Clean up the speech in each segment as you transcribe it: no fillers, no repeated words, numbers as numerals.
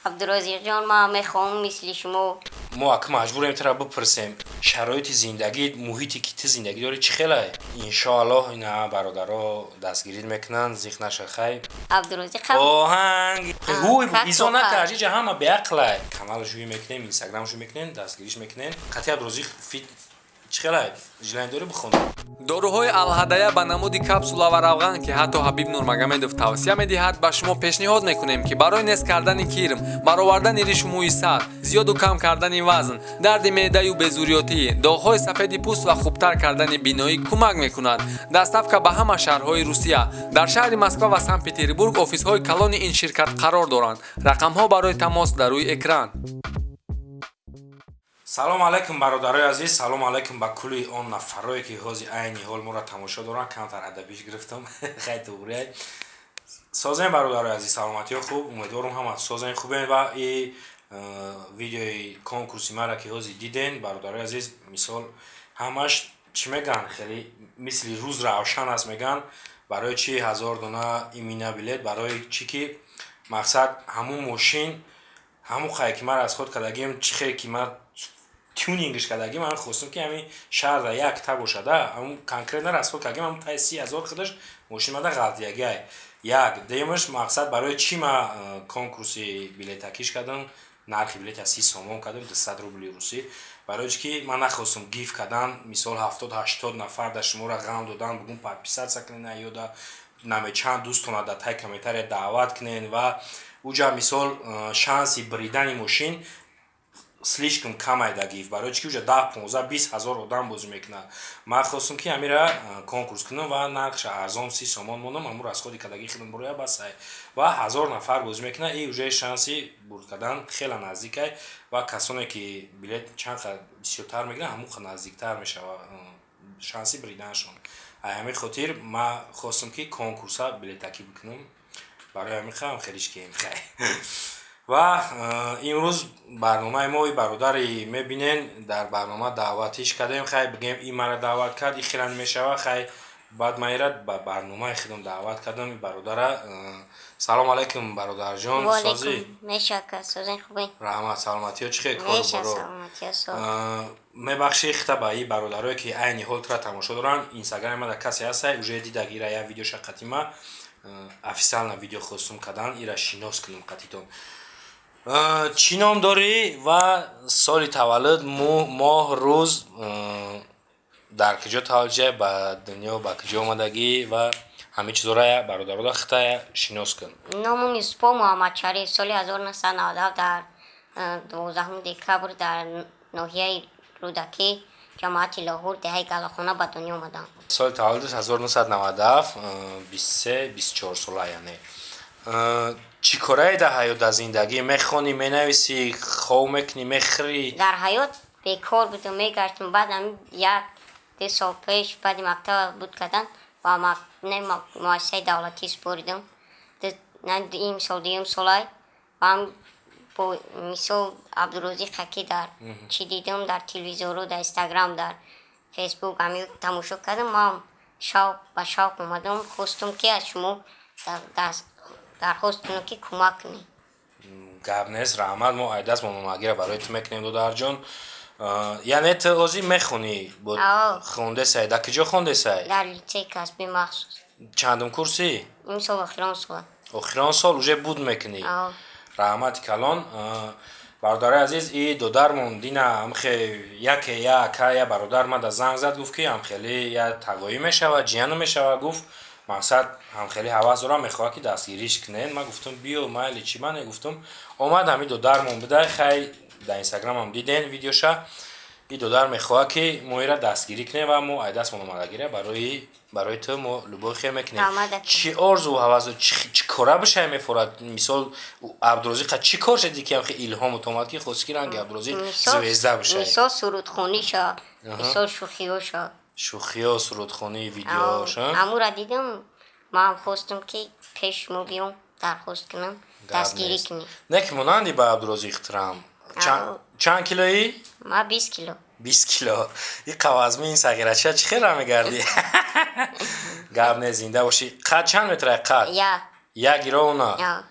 Абдурозиқҷон, ман мехоҳам мисли шумо. Мо ака маҷбурем тура бипурсем, шароити зиндагӣ, муҳите ки ту зиндагӣ дорӣ, чӣ хелай? Иншоаллоҳ, ина бародаро дастгирит мекунанд, зиқ наша, хай. Абдурозиқ. Оҳанг ҳуй изо накард, иҷа ҳама беақлай. Каналаш ҳуй мекунем, инстаграмаш мекунем, дастгириш мекунем. Қатъи Абдурозиқ фит чӣ хелай? Желание дорӣ бихон? Доруҳои Алҳадая ба намуди капсула ва равған, ки ҳатто Ҳабиб Нурмагомедов тавсия медиҳад, ба шумо пешниҳод мекунем, ки барои нест кардани кирм, баровардани ришу мӯи сар, зиёду кам кардани вазн, дарди меъдаю безурётӣ, доғҳои сафеди пӯст ва хубтар кардани биноӣ кӯмак мекунад. Доставка ба ҳама шаҳрҳои Русия. Дар шаҳри Москва ва Санкт Петербург офисҳои калони ин ширкат қарор доранд. Рақамҳо барои тамос дар рӯи экран. Салом алайкум, бародарои азиз, салом алайкум ба кулли он нафарое, ки ҳози айни ҳол моро тамошо доранд. Камтар адабиш гирифтам, хай, туғрияй. Созем, бародарои азиз, саломатиҳо хуб, умедворам, ҳама созем, хубем. Ва и видеои конкурси мара, ки ҳози диден, бародарои азиз, мисол, ҳамаш чӣ мегӯянд, хеле мисли рӯз равшан аст. Мегӯянд, барои чи 1000 дона имина билет? Барои чӣ ки мақсад ҳамун мошин, ҳамун қае ки ман расход кардагим, чӣ хеле ки ман тюнингш кардагим, ман хостам, ки ҳамин шаҳрда якта бошада. Ҳамун конкретно расход кардагим, ҳамун таи 30 000 худаш мошин мада ғалтиягиай. Як дуюмаш, мақсад, барои чӣ ман конкурси билетакиш кардам, нархи билета 30 сомон кардам, 200 рубли русӣ? Барои чи ки ман нахостам гиф кардан, мисол, 70-80 нафар дар шуморо ғам додан, бугум подписаться кунен ёда намечанд дӯстона дар таи комментария даъват кунен. Ва уҷа, мисол, шанси бридани мошин слишком кам айда гиф. Барои чи ки уҷа 10, 15, 20 000 одам бозӣ мекунад. Ман хостам, ки ҳамира конкурс кунам ва нархша арзон, 30 сомон монам, ҳамун расходи кардагии худам буроя, басай. Ва 1000 нафар бозӣ мекунад, и уже шанси бурд кардан хеле наздикай. Ва касоне ки билет чанд қадр бисёртар мегиранд, ҳамун қадр наздиктар мешавад шанси бриданашон. Ай ҳамин хотир ман хостам, ки конкурса билетакӣ бикунам. Барои ҳамин хам хелиш кем, хай. Ва имрӯз барномаи мо, и бародари мебинен, дар барнома даъватиш кардем. Хай, бигем, и мара даъват кард, и хеле мешава. Хай, баъд ман ира ба барномаи худам даъват кардам, и бародара. Салом алайкум, бародарҷон, созӣ? Раҳмат, саломатиҳо чӣ хел, кору боро? Мебахшӣ, хита ба и бародарое, ки айни ҳол тура тамошо доранд, инстаграми ма дар касе ҳастай, уже дидаг ира, як видеоша қатима официально видео хостум кардан, ира шинос кунам қатитон. Чӣ ном дорӣ ва соли таваллуд, моҳ, рӯз, дар куҷо таваллуд шуда, ба дунё ба куҷо омадагӣ ва ҳамин чизҳоро бародарода хитая шинос кун. Номам Юсупов Муҳаммадшариф. Соли 1997 дар 12 декабр дар ноҳияи Рӯдакӣ, ҷамоати Лоҳур, деҳаи Галахона ба дунё омадам. Соли таваллудаш 1997, 23, 24 сола. Яъне чӣ корае дар ҳаёт, дар зиндагӣ? Мехонӣ, менависӣ, хов мекунӣ, мехӯрӣ? Дар ҳаёт бекор будам, мегаштам. Баъд ҳамин як ду сол пеш, баъди мактаба буд кардан, ба муассисаи давлатӣ супоридам. Ин сол дуюм солай. Ва бо мисол Абдурозиқ ҳакӣ дар чӣ дидам, дар телевизору, дар Инстаграм, дар Фейсбук ҳами тамошо кардам, ман шавқ ба шавқ омадам, хостум, ки аз шумо дархост кунам, ки кӯмак кунед. Гап нест, раҳмат. Мо айдаст момомагира барои ту мекунем, додарҷон. Яъне ту ҳозир мехонӣ? Хондесай? Дар куҷо хондесай? Дар литсеи касбии махсус. Чандум курсӣ? Ин сол охирон сол. Охирон сол уже буд мекунӣ. Раҳмати калон, бародари азиз. И додармон дина амхе яке я ака, я бародар мада занг зад, гуфт, ки ҳамхеле я тағоӣ мешавад, ҷияно мешавад. Гуфт, мақсад, ҳамхеле ҳавас дорам, мехоҳад, ки дастгириш кунед. Ман гуфтам, биё, майли, чӣ мане, гуфтам. Омад, ҳамин додармон будай. Хай, дар инстаграмам диден видеоша. И додар мехоҳад, ки мо ира дастгирӣ кунем ва мо айдастмон омадагира барои ту мо любой хел мекунем. Чӣ орзу ҳавасу чӣ кора бишай мефорад? Мисол, Абдурозиқа чӣ кор шуди, ки ҳамхел илҳомут омад, ки хости, ки ранги Абдурозиқ звезда бишай? Мисол, сурудхониша, мисол, шӯхиҳоша. Шӯхиҳо, сурудхонӣ, видеоша. Ҳамура дидам, ман хостум, ки пеш шумо биём, дархост кунам, дастгирӣ кунем. Не ки монанди ба Абдурозиқ трам. Чанд килоӣ? Ма 20 кило. 20 кило. И қавазмин сағирача чӣ хел мегардӣ? Гап не, зинда бошӣ. Қад чанд метрай, қад? Я. Як ировна.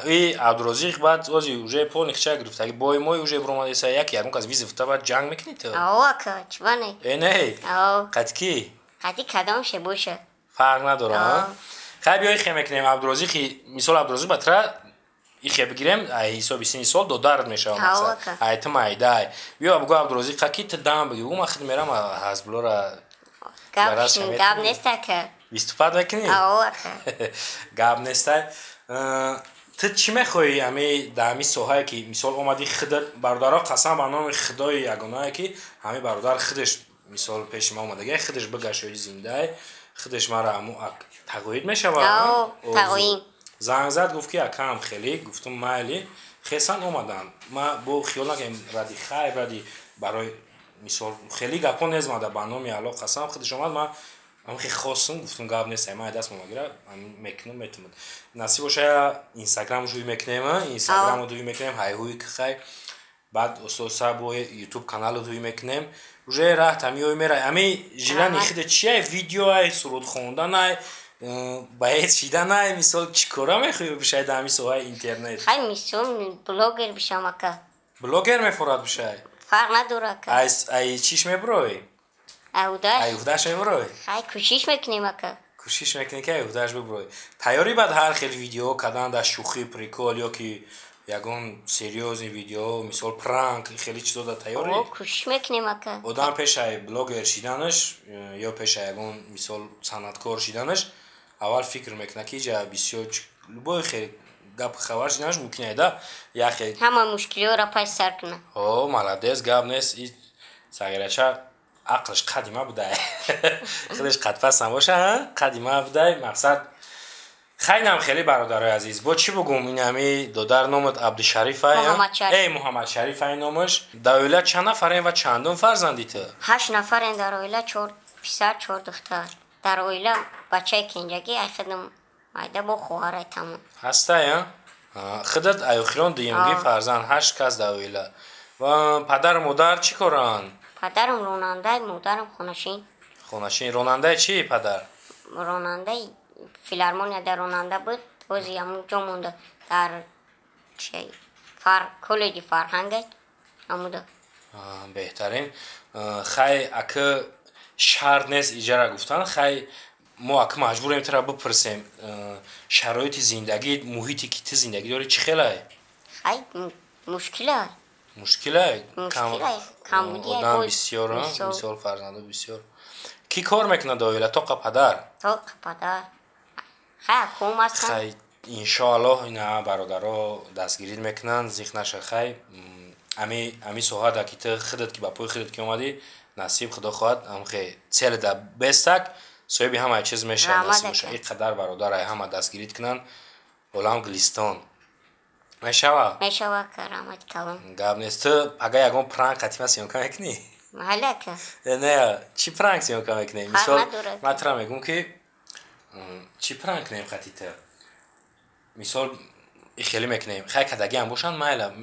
И Абдурозиқ баъд ози уже полный хича гирифтаги, бой мой уже биромадеса, як ягон кас вызов та, баъд ҷанг мекунӣ ту? Ао, ака, чиба не? Э, не? Ао. Қати ки? Қати кадом ше боша. Фарқ надора? Ао. Хай, биёи, хе мекунем. Абдурозиқи, мисол, Абдурозиқ ба тра ихе бигирем, ай ҳисоби синни сол додарат мешава. Ао, мақсад ака. Ай ту майдай, биё, бугӯ Абдурозиқа, ки ту дам биги, ӯ ман худ мерам Ҳазблора. Гап Дараз шавед. гап нест, ака. Выступать мекунӣ? Ао, ака. Гап нестай. Ту чӣ мехоҳӣ ами дар ҳами соҳае, ки мисол омадӣ худат? Бародаро, қасам ба номи Худои ягонае, ки ҳами бародар худаш, мисол, пеши ма омадагай, худаш бигашои, зиндай, худаш мара ҳаму тағоид мешавад. Ао, тағоин. Занг зад, гуфт, ки акам, хеле гуфтум, майли, хесан омаданд. Ма бо хиёл накардем, ради хайр, ради барои мисол хеле гапҳо незмада. Ба номи Алло қасам, худаш омад, ма ҳамхе хостум, гуфтум, гап нест, ма даст мегира, мекунам, метунам, насиб боша, Инстаграм ҷӯй мекунем, Инстаграмро дӯй мекунем, ҳайҳӯи ки хай, баъд ососа бо Ютуб каналро дӯй мекунем, уже раҳт ҳами мерай. Ами желание Раҳмат. Хида чиай? Видеоай, суруд хонданай, баед шиданай, мисол, чӣ кора мехоҳӣ бишай дар ҳами соҳаи интернет? Хай, мисол, блогер бишам, ака. Блогер мефорад бишай? Фарқ надора, ака. Ай чиш мебурой? Аудаш. Ай уҳдаш мебурой? Хай, кӯшиш мекунем, ака. Кӯшиш мекунӣ, ки ай уҳдаш бибурой. Тайёрӣ баъд ҳар хел видео кардан, дар шӯхӣ, прикол ё ки ягон серьёзный видео, мисол, пранк, хеле чизо да тайёрӣ? О, кӯшиш мекунем, ака. Одам пешаи блогер шиданаш ё пешаи ягон, мисол, санъаткор шиданаш аввал фикр мекунад, ки иҷа бисёр любой хел гап хабар шиданаш мумкин ай да яхе. Ҳама мушкилиҳоро паси сар кунам. О, молодец, гап нест. И сағирача ақлш қадима будай, худаш қадпаст набоша, қадима будай. Мақсад, хайнам хеле, бародарои азиз, бо чӣ бугум, ин ҳами додар номат Абдушарифай? Муҳаммадшариф. Э, Муҳаммадшарифай номаш. Дар оила чанд нафарем ва чандум фарзанди ту? Ҳашт нафарем дар оила, чор писар, чор духтар. Дар оила бачаи кенҷагӣ, ай худам майда, бо хоҳарай, тамом. Ҳастай, худат аюхирон дуюмгӣ? А. Фарзанд, ҳашт кас дар оила. Ва падару модар чӣ коранд? Падарам ронандай, модарам хонашин. Хонашин. Ронандаи чӣ падар? Ронандаи филармонияда ронанда буд, бози ҳамун ҷо монда, дар чи коллеҷи фарҳанга ҳамуда. Беҳтарин. Хай, ака, шарт нест иҷара гуфтан. Хай, мо ака маҷбурем тура бипурсем, шароити зиндагӣ, муҳите, ки ту зиндагӣ дорӣ, чӣ хелай? Хай, мушкила. Мушкилай? Мушкилай, камбудиай. Одам боз бисёр, мисол. Мисол, фарзандо бисёр. Кӣ кор мекунад дар оила? Тоқа падар? Тоқа падар. Хай, акум ҳастам. Хай, иншоаллоҳ, ина бародаро дастгирӣ мекунанд, зиқ наша. Хай, ами соҳата, ки ту худат, ки ба пои худат ки омадӣ, насиб, худо хоҳад, амхе цели да бестак, соҳиби ҳамаи чиз мешавад. Раҳмат, насиб боша. ака. Ин қадар бародарай ҳама дастгирӣ кунанд, олам гулистон мешава. Мешава, ака, раҳмати калон. Гап нест. Ту пага ягон пранк қатима съёмка мекунӣ? Майли, ака. Э, не, чӣ пранк съёмка мекунем? Фарқ Мисол, надорад. ман тура мегӯм, ки чӣ пранк кунем қати ту. Мисол, хеле мекунем, хай, кадагиам бошанд, майла,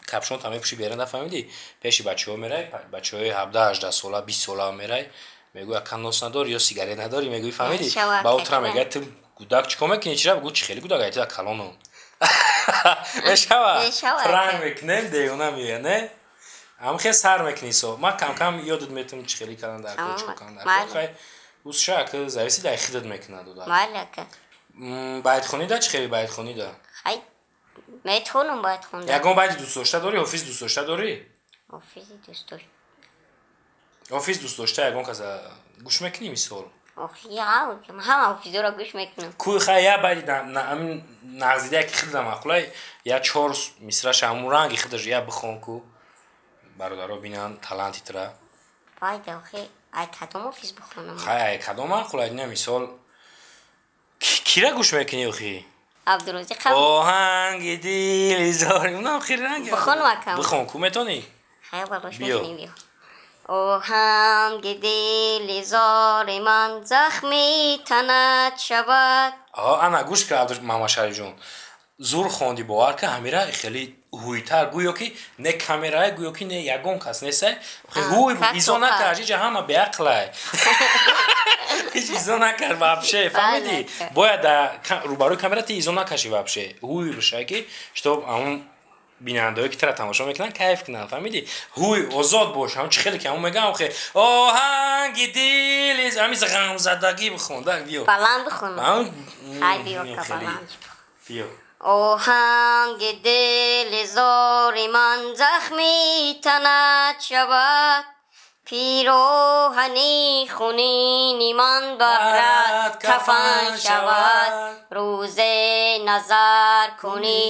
капшонта мепӯшӣ, берун, нафаҳмидӣ, пеши бачаҳо мерай, бачаҳои 17-18 сола, 20 сола мерай, мегӯй: «Ака, нос надорӣ ё сигарет надорӣ?» Мегӯй, фаҳмидӣ? Мешавад, Ба ӯ тура ака. мегӯяд: «Ту гудак чӣ кор мекунӣ?» Чира бигӯ, чӣ хеле гудак, ай ту калону мешава. Мешава, Пранк ака. мекунем, девона меоя, не, ҳамхе сар мекунӣ. Со ман камкам ёдат метавонам, чӣ хеле кардан дар кор, чӣ кор кардан дар кор. Майли. Хай, узша, ака, зависит ай худат мекунад одар. Майли, ака. Байтхонида чӣ хеле, байтхонида? Хай, метавонам бояд хонда. Ягон байти дӯстдошта дорӣ? Ҳофиз дӯстдошта дорӣ? Ҳофизи дӯстдошт? Ҳофиз дӯстдошта ягон каса гӯш мекунӣ, мисол? Ҳама ҳофизоро гӯш мекунам. Ку, хай, я байти ҳамин нағзидае, ки худата маъқулай, я чор мисраша, ҳамун ранги худаш, я бихон ку, бародаро бинанд таланти тура. Байда, охи, ай кадом ҳофиз бихонам? Хай, ай кадом маъқулай, не, мисол, кира гӯш мекунӣ, охи? Абдурозиқ. Оҳанги дили зори, унам хеле ранги. Бихонам, акам? Бихон ку, метонӣ? Хай, балош. Биё. Мекунем, биё. Оҳанги дили зори ман захми танат шавад. Ана, гӯш ка, Мамашарифҷон, зур хонди, бовар ка, ҳамира хеле. Ҳуйтар гӯё ки не камерае, гӯё ки не ягон кас несай. Ҳуй изо накард, иҷа ҳама беақлай, ҳеҷ изо накард вообще, фаҳмидӣ? Бояд рӯбарӯи камера ти изо накашӣ вообще, ҳуй бошай, ки чтоб ҳамун бинандаое ки тара тамошо мекунанд, кайф кунанд, фаҳмидӣ? Ҳуй, озод бош. Ҳамун чи хеле ки ҳамун мегӯям, хе оҳанги дили ҳамин ғамзадагӣ бихон, да, биё. Баланд бихонам? Ҳай, биё ка, баланд. Биё. Оҳанги дили зори ман захми танат шавад, пироҳани хунини ман баҳрат кафан шавад. Рӯзе назар кунӣ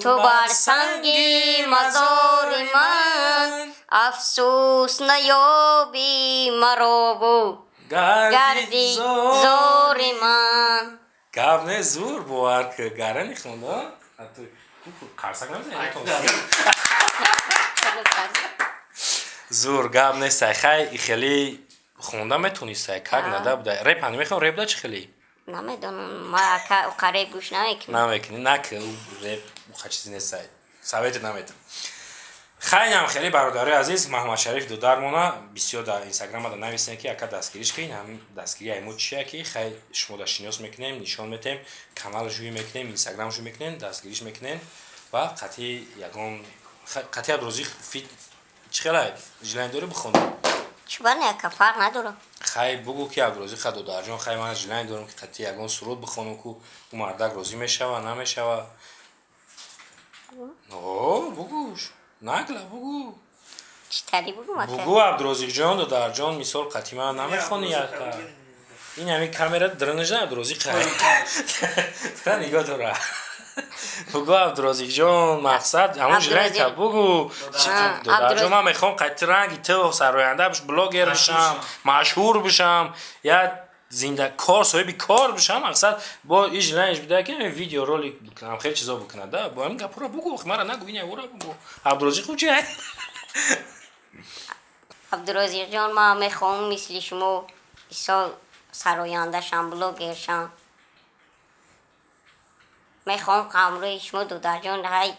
ту бар санги мазори ман, афсӯс наёбӣ марову гарди зори ман. Гап не, зур, бовар ки гарани хонда, қарсак намезанӣ. Зур, гап нестай. Хай, хеле хонда метонистай, как нада буда. Реп ҳам мехоҳам, реп да чӣ хеле? Намедонам, ма ака реп гӯш намекунам. Намекунӣ, наки, реп уқа чизе нестай, совет наметам. Хайнам хеле, бародарои азиз, Маҳамадшариф дудармона бисёр дар инстаграмада нависем, ки ака, дастгириш кунед. Ҳамин дастгирии мо чия, ки хай шумо да шинос мекунем, нишон метем, канал ҷӯӣ мекунем, инстаграм ҷӯӣ мекунем, дастгириш мекунем ва қатъи ягон қатъи Абдурозиқ фит чӣ хелай желание дорӣ бихонӣ? Чӣ не, ака, фарқ надорам. Хай, бугӯ, ки Абдурозиқ, ха, додарҷон, хай, ман желание дорам, ки қатъи ягон суруд бихонам ку, ӯ мардак розӣ мешава, намешава? О, бугӯш, нагла, бугӯ. Чӣ тари бугӯм, ака? Бугӯ, Абдурозиқҷон, додарҷон, мисол, қатъи ман намехонӣ, яка ин ҳамин камера дрнажа Абдурозиқ тра нигоҳ дора. Бугӯ, Абдурозиқҷон, мақсад ҳамон желание та бугӯ. Додарҷон, ман мехоҳам қатъи ранги ту сароянда, блогер бишам, машҳур бишам, як зинда кор, соҳиби кор бишам. Мақсад бо и желание ш буда, ки видео ролик бикунам, хеле чизо бикунад да. Бо ҳамин гапҳоро бугӯ, мара нагӯ, ин ора бугӯ. Абдурозиқ чӣ? Абдурозиқҷон, ман мехоҳам мисли шумо исол сароянда шам, блогер шам. Мехоҳам ҳамроҳи шумо, додарҷон, ҳай.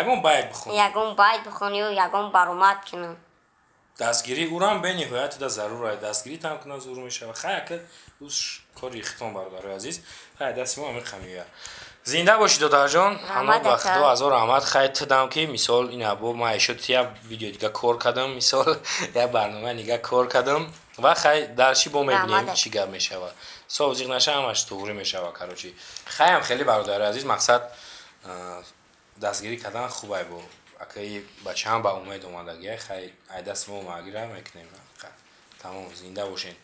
Ягон байт бихонӣ. Ягон байт бихонию ягон баромад кунам. Дастгирии ӯрам бениҳоят да зарур ай, дастгиритам кунад, зур мешава. Хай, ака, уш кори ихтом, бародарои азиз, хай, дасти мо ҳамин қамия. Зинда бошӣ, додарҷон, ҳанӯз ба худо ҳазор раҳмат. Хай, тидам, ки мисол ин або ман ишод як видео дига кор кардам, мисол, як барнома дига кор кардам ва хай, дарчи бо мебинем, чӣ гап мешава. Совзиқ наша, ҳамаш туғрӣ мешава. Короче, хайам хеле, бародари азиз, мақсад дастгирӣ кардан хубай. Бо акаи бачаам ба умед омадагия. Хай, ай дасти мо магира мекунем. Тамом, зинда бошед.